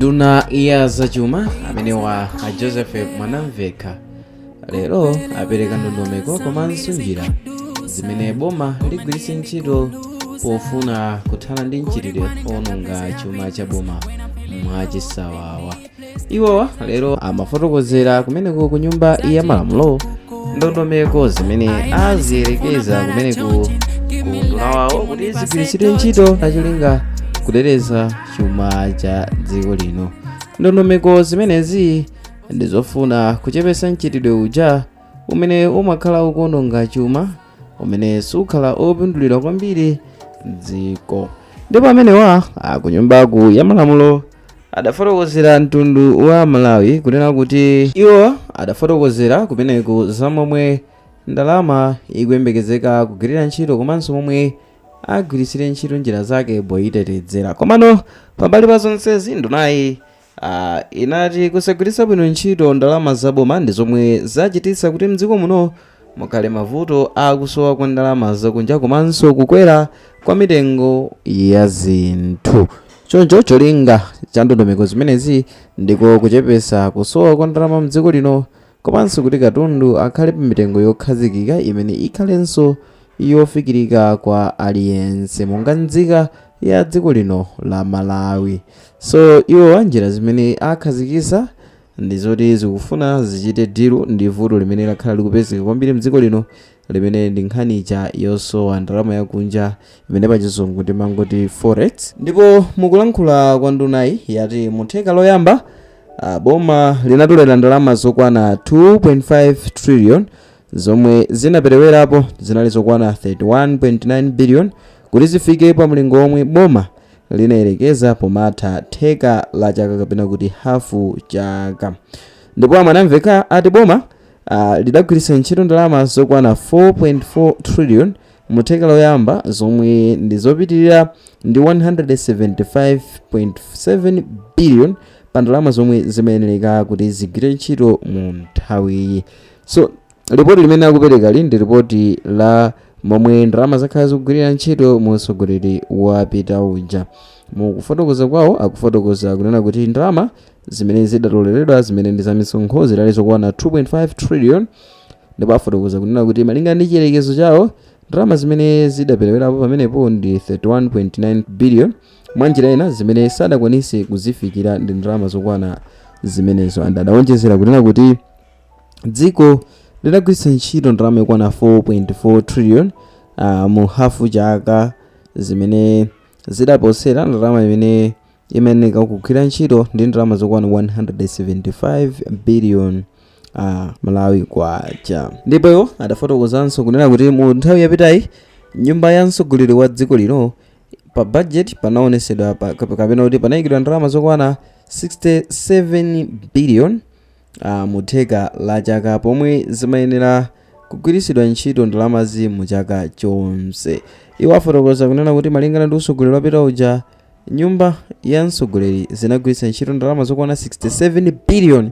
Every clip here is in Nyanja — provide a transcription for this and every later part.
Nduna ya zachuma amenewa a Joseph Mwanamvekha lero apereka ndondomeko komanso njira zimene boma ligwiritse ntchito pofuna kuthana ndi mchitidwe owononga chuma cha boma mwachisawawa. Iwowa lero amafotokozera kumeneko ku Nyumba ya Malamulo ndondomeko zimene aziyerekeza kumeneku ku unduna wawo kuti zigwiritsidwe ntchito acholinga kuteteza chuma cha dziko lino. Ndondomeko zimenezi ndizofuna kuchepetsa mchitidwe uja umene umakhala ukuononga chuma umene sukhala opindulira kwambiri dziko. Ndipo amenewa akunyumbaku ya malamulo adafotokozera mtundu wa Malawi kunena kuti iwo adafotokozera kumeneku za momwe ndalama ikuyembekezeka kugwirira ntchito komanso momwe agwiritsire ntchito njira zake poyitetezera. Komano pambali pa zonsezi, ndunayi inati kusagwiritsa bwino ntchito ndalama zaboma ndi zomwe zachititsa kuti mdziko muno mukhale mavuto akusowa kwa ndalama zakunja komanso kukwera kwa mitengo ya zinthu. Choncho cholinga cha ndondomeko zimenezi ndiko kuchepetsa kusowa kwa ndalama mdziko lino komanso kuti katundu akhale pa mitengo yokhazikika imene ikhalenso yofikirika kwa aliyense monga nzika ya dziko lino la Malawi. So iwowa njira zimene akhazikitsa ndi zoti zikufuna zichite deal ndi vuto limene lakhala likupezeka kwambiri mdziko lino, limene ndi nkhani ija yosowa ndalama yakunja imene pachizungu timangoti forex. Ndipo mukulankhula kwa ndunayi yati mutheka loyamba boma linatolera ndalama zokwana 2.5 trillion, zomwe zinaperewerapo zinali zokwana 31.9 billion kuti zifike pa mlingo omwe boma linayerekeza pomatha theka la chaka kapena kuti hafu chaka. Ndipo a Mwanamvekha ati boma lidagwiritsa ntchito ndalama zokwana 4.4 trillion mu theka loyamba, zomwe ndi zopitirira ndi 175.7 billion pa ndalama zomwe zimayenereka kuti zigwire ntchito mu nthawiyi. So ripoti limene akupereka li ndi ripoti la momwe ndalama zakhala zikugwirira ntchito mu utsogoleri wapita uja. Mukufotokoza kwawo akufotokoza kunena kuti ndalama zimene zidatoleredwa, zimene ndi zamisonkho, zidali zokwana 2.5 trillion. Ndipo afotokoza kunena kuti malinga ndi chiyerekezo chawo, ndalama zimene zidaperewerapo pamenepo ndi 31.9 billion. Mwanjira ina, zimene sadakwanise kuzifikira ndi ndalama zokwana zimenezo. And adawonjezera kunena kuti dziko lidagwiritsa ntchito ndalama yokwana 4.4 trillion mu hafu chaka, zimene zidaposera ndalama imene imayeneka kugwira ntchito ndi ndalama zokwana 175 billion Malawi kwacha. Ndipo iwo adafotokozanso kunena kuti mu nthawi yapitayi nyumba ya mtsogoleri wa dziko lino pa budget panaonesedwa kapena kuti panayikidwa ndalama zokwana 67 billion mu theka la chaka, pomwe zimayenera kugwiritsidwa ntchito ndalamazi mu chaka chonse. Iwo afotokoza kunena kuti malingana ndi utsogoleri wapita uja, nyumba ya mtsogoleri zinagwiritsa ntchito ndalama zokwana 67 billion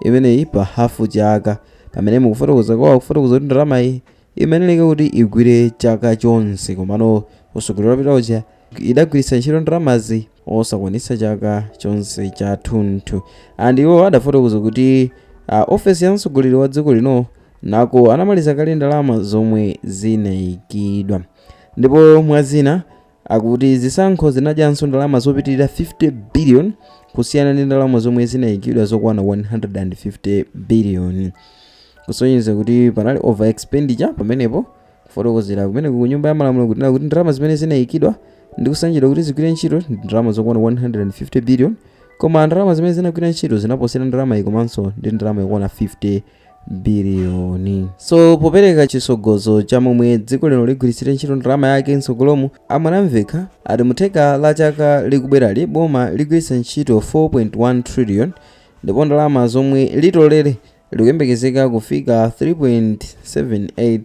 imeneyi pa hafu chaka, pamene mukufotokoza kwawo kufotokoza kuti ndalama iyi imayenera kuti igwire chaka chonse, komano utsogoleri wapita uja idagwiritsa ntchito ndalamazi osakwanitsa chaka chonse chathunthu. And iwo adafotokoza kuti ofesi ya mtsogoleri wa dziko lino nako anamaliza kale ndalama zomwe zinayikidwa. Ndipo mwazina akuti zisankho zinadyanso ndalama zopitirira 50 billion kusiyana ndi ndalama zomwe zinayikidwa zokwana 150 billion, kusonyeza kuti panali over expenditure pamenepo. Kufotokozera kumene ku Nyumba ya Malamulo kunena kuti ndalama zimene zinayikidwa ndi kusanjidwa kuti zigwire ntchito ndi ndalama zokwana 150 billion, koma ndalama zimene zinagwira ntchito zinaposera ndalama iyi komanso ndi ndalama yokwana 50 biliyoni. So popereka chisogozo cha momwe dziko lino ligwiritsire ntchito ndalama yake mtsogolomu, a Mwanamvekha ati mutheka la chaka likubwerali boma ligwiritsa ntchito 4.1 trillion, ndipo ndalama zomwe litolere likuyembekezeka kufika 3.78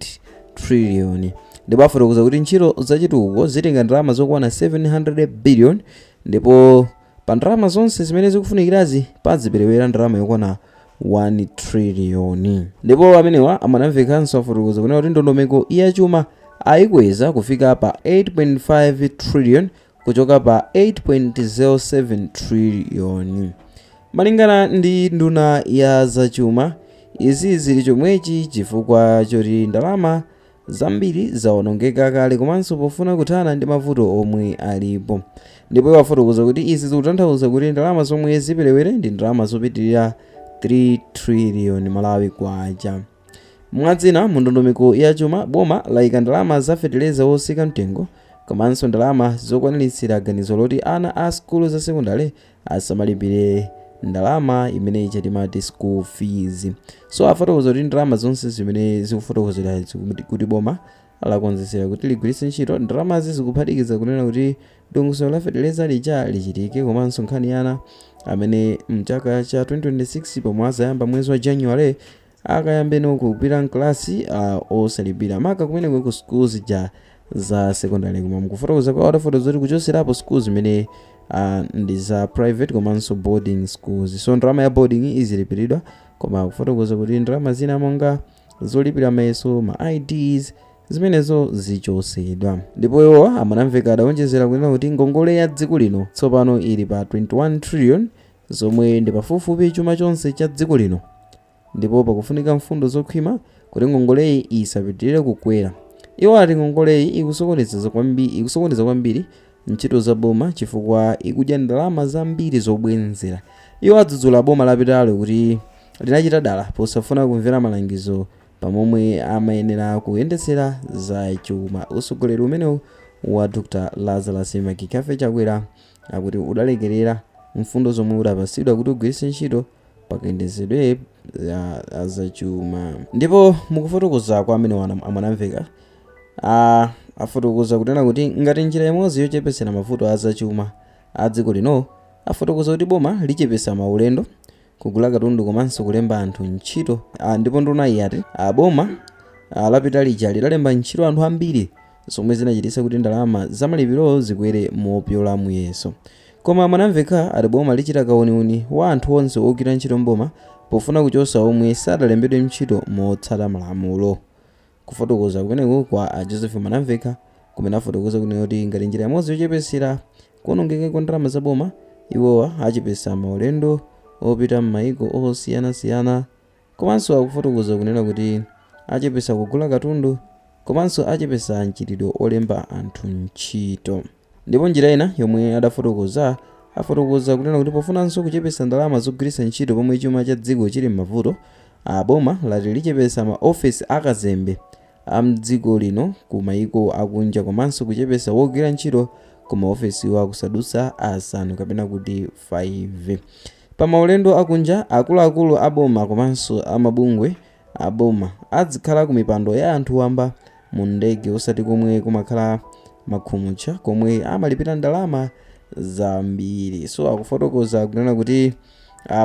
trillion. Ndipo afotokoza kuti ntchito zachitukuko zitenga ndalama zokwana 700 billion, ndipo pa ndalama zonse zimene zikufunikirazi paziperewera ndalama yokwana 1 trillion. Ndipo amenewa a Mwanamvekhanso afotokoza kunena kuti ndondomeko yachuma ayikweza kufika pa 8.5 trillion. kuchoka pa 8.07 trillion. Malingana ndi nduna ya zachuma, izi zili chomwechi chifukwa choti ndalama zambiri zawonongeka kale komanso pofuna kuthana ndi mavuto omwe alipo. Ndipo iwo afotokoza kuti izi zikutanthauza kuti ndalama zomwe ziperewere ndi ndalama zopitirira 3 trillion Malawi kwacha. Mwadzina, mu ndondomeko ya chuma, boma layika ndalama za feteleza wosika mtengo komanso ndalama zokwaniritsira ganizo loti ana a sukulu za sekondale asamalipire ndalama imene ija timati school fees. So afotokoza kuti ndalama zonse zimene zikufotokozera kuti boma lakonzesera kuti ligwiritse ntchito ndalamazi zikuphatikiza kunena kuti dongosolo la feteleza lija lichitike, komanso nkhani ya ana amene mchaka cha 2026 pomwe azayamba mwezi wa January akayambeno kupita mklasi osalipira, maka kumeneko ku school zija za secondary. Koma mukufotokoza kwa adafotokoza kuti kuchoserapo school zimene ndi za private komanso boarding schools, so ndalama ya boarding izilipiridwa, koma kufotokoza kuti ndalama zina monga zolipira mayeso, ma IDs, zimenezo zichosedwa. Ndipo iwo a Mwanamveka adawonjezera kunena kuti ngongole ya dziko lino tsopano ili pa 21 trillion, zomwe ndi pafupifupi chuma chonse cha dziko lino, ndipo pakufunika mfundo zokhwima kuti ngongoleyi isapitirire kukwera. Iwo ati ngongoleyi ikusokoneza kwambiri ntchito za boma chifukwa ikudya ndalama zambiri zobwenzera. Iwo adzudzula boma lapitalo kuti linachita dala posafuna kumvera malangizo pamomwe amayenera kuyendetsera za chuma. Usogoleri umenewu wa Dr Lazarus McCarthy Chakwera akuti udalekerera mfundo zomwe udapasidwa kuti ugwiritse ntchito pakayendetsedwe zachuma. Ndipo mukufotokoza kwa amene a Mwanamveka afotokoza kunena kuti ngati njira imodzi yochepetsera mavuto a zachuma a dziko lino, afotokoza kuti boma lichepesa maulendo, kugula katundu komanso kulemba anthu ntchito. Ndipo nduna iyi ati boma lapita lija lidalemba ntchito anthu ambiri, zomwe zinachititsa kuti ndalama zamalipiro zikwere mopyola muyeso. Koma Mwanamveka ati boma lichita kauniuni wa anthu onse ogwira ntchito mboma pofuna kuchosa omwe sadalembedwe ntchito motsata malamulo. Kufotokoza kumeneku kwa a Joseph Mwanamveka kumene afotokoza kunena kuti ngati njira imodzi yochepesera kuonongeka kwa ndalama za boma, iwowa achepesa maulendo opita m'mayiko osiyanasiyana, komanso akufotokoza kunena kuti achepesa kugula katundu komanso achepesa mchitidwe olemba anthu ntchito. Ndipo njira ina yomwe adafotokoza, afotokoza kunena kuti pofunanso kuchepesa ndalama zogwiritsa ntchito pomwe chuma cha dziko chili m'mavuto, boma lati lichepesa maofesi akazembe a mdziko lino ku mayiko akunja komanso kuchepesa wogwira ntchito ku maofesiwa kusadutsa 5 kapena kuti 5. Pa maulendo akunja, akuluakulu a boma komanso amabungwe a boma adzikhala ku mipando ya anthu wamba mu ndege, osati komwe kumakhala makhumutcha komwe amalipira ndalama zambiri. So akufotokoza kunena kuti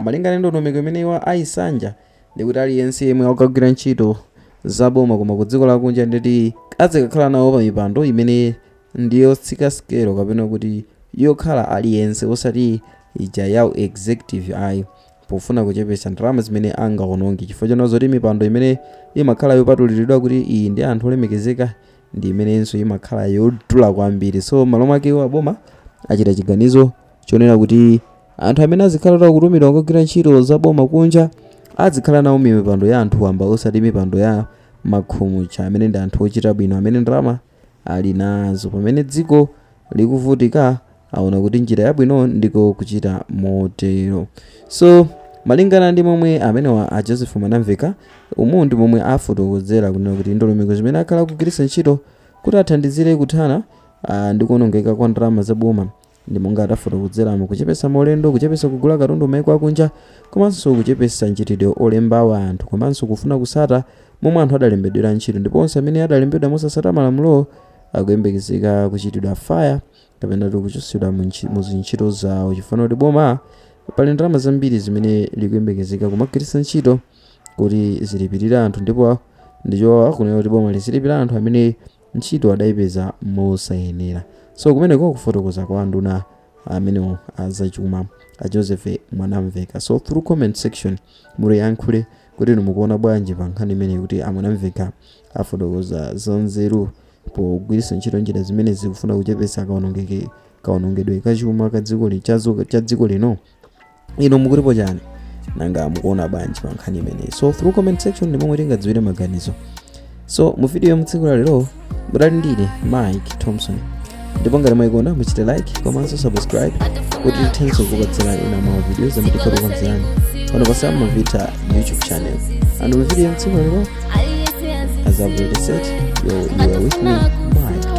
malingana ndi ndondomeko imene iwo ayisanja, ndikuti aliyense yemwe akugwira ntchito za boma koma ku dziko lakunja nditi azikakhala nawo pa mipando imene ndiyotsika sikelo kapena kuti yokhala aliyense, osati ija ya executive ayi, pofuna kuchepesa ndalama zimene angaononge, chifukwa chonena zoti mipando imene imakhala yopatuliridwa kuti iyi ndi anthu olemekezeka ndi imenenso imakhala yodula kwambiri. So malo mwake iwo aboma achita chiganizo chonena kuti anthu amene azikhala kutumidwa kukagwira ntchito za boma kunja azikhala nawo mipando ya anthu wamba, osati mipando ya makhumutcha amene ndi anthu ochita bwino amene ndalama ali nazo. Pamene dziko likuvutika, aona kuti njira yabwino ndiko kuchita motero. So malingana ndi momwe amenewa a Joseph Mwanamveka, umu ndi momwe afotokozera kunena kuti ndondomeko zimene akhala kugwiritsa ntchito kuti athandizire kuthana ndi kuonongeka kwa ndalama za boma ndi monga adafotokozeramo: kuchepesa maulendo, kuchepesa kugula katundu maiko akunja, komanso kuchepesa mchitidwe olemba wa anthu, komanso kufuna kusata momwe anthu adalembedwera ntchito, ndipo onse amene adalembedwa mosasata malamulo akuyembekezeka kuchitidwa fire kapena kuchotsedwa mu zintchito zawo, chifukwa kuti boma pali ndalama zambiri zimene likuyembekezeka kumagwiritsa ntchito kuti zilipirire anthu, ndipo ndichowa kunena kuti boma lizilipira anthu amene ntchito adayipeza mosayenera. So kumeneko kufotokoza kwa nduna amenewo azachuma a Joseph Mwanamveka. So through comment section mutiyankhule kuti inu mukuona bwanji pa nkhani imeneyi, kuti aMwanamveka afotokoza zanzeru pogwiritsa ntchito njira zimene zikufuna kuchepesa kaonongeke. Kaonongedwe kachuma ka dziko cha dziko lino. Ino mukutipo chani? Nanga mukuona bwanji pa nkhani imeneyi? So through comment section ndi momwe tingadziwire maganizo. So mu video ya mtsiku la lero mudali ndine Mike Thompson, ndipo ngati mwayikonda muchite like komanso subscribe kuti tithenso kupatsirani ina mwa videos amene tikhotokonzerani pano pa Sam Mavita YouTube channel. And mu video ya mtsiku la lero, as I've already said, you are with me, Mike.